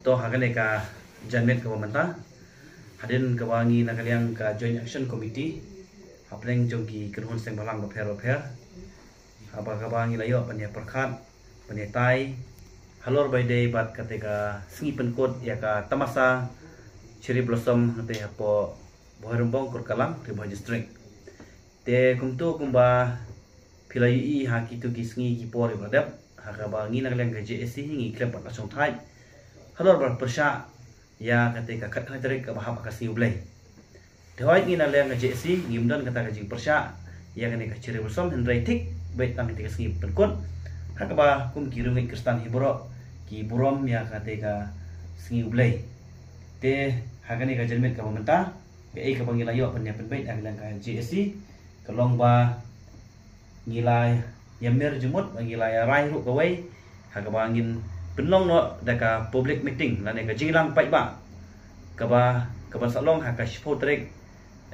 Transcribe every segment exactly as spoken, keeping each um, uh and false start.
To ha kane ka janmiet kaba mynta, hadien kaba ngi na ka liang ka Joint Action Committee hapdeng jong ki kynhun seng bhalang bapher bapher, haba kaba ngi la ïoh ban ïa pyrkhat, ban ïa tai halor ba ïadei bad kata ka sngi pynkut ïa ka tamasa Cherry Blossom hangtei hapoh Bhoirymbong, Kurkalang, Ri Bhoi District. Te kumto kumba phi la ïohi ha kito ki sngi ki por ba la dep, ha kaba ngi na ka liang ka J A C hi ngi khlem pat la shongthait halor ba pyrshah ïa kata ka khatkhyndai tarik kaba hap ha ka sngi U Blei. Te hooid, ngi na ka liang ka J A C ngim don kata ka jingpyrshah ïa kane ka Cherry Blossom, hynrei thik beit tang kata ka sngi pynkut, ha kaba kum ki riewngeit Khristan hi baroh ki burom ïa kata ka sngi U Blei. Te ha kane ka janmiet kaba mynta, kaei kaba ngi la ïoh ban ïa pynbeit na ka liang ka J A C ka long ba ngi la ïa mir jingmut, ba ngi la ïa rai ruh kawei, ha kaba ngin pynlong noh da ka public meeting lane ka jingïalang paidbah, kaba, kaba sa long ha ka shiphew tarik,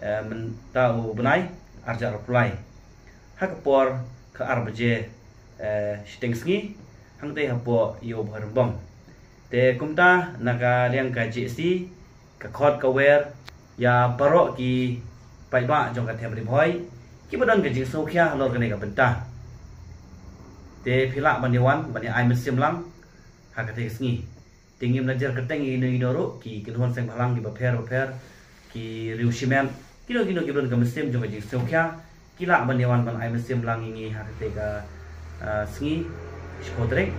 eh, mynta u bnai, arhajar arphew lai, ha ka por khatar baje, eh, shiteng sngi, hangtei hapoh Ïew Bhoirymbong. Te kumta na ka liang ka J A C ka khot ka wer ïa baroh ki paidbah jong ka them Ri Bhoi kiba don ka jingsngewkhia halor kane ka bynta. Te phi lah ban ïa wan ban ïa ai mynsiem lang ha kata ka sngi. Te ngim la jer kyrteng ïa kino kino ruh, ki kynhun seng bhalang kiba pher bapher, ki riew shimet, kino kino kiba don ka mynsiem jong ka jingsngewkhia, ki lah ban ïa wan ban ai mynsiem lang ïa ngi ha kata ka, ah, sngi, shiphew tarik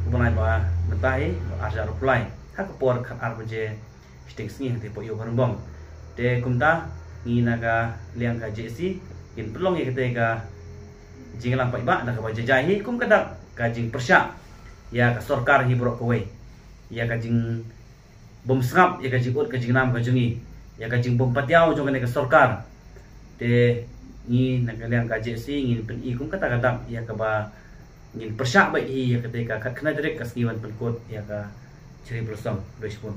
u bnai ba mynta hi, arhajar arphew lai, ha ka por khatar baje shiteng sngi hangtei hapoh Ïew Bhoirymbong. Te kumta ngi na ka liang ka J A C ngin pynlong ïa kata ka jingïalang paidbah da kaba jai jai hi kum ka dak ka jingpyrshah ïa ka sorkar hi baroh kawei, ïa ka jingbymsngap, ïa ka jingud ka jingnam ka jong ngi, ïa ka jingbym patiaw jong kane ka sorkar. Te ngi na ka liang ka J A C ngin pyni kum kata ka dak ïa kaba ngin pyrshah beit hi ïa kata ka khatkhyndai tarik ka sngi ban pynkut ïa ka Cherry Blossom. Khublei shibun.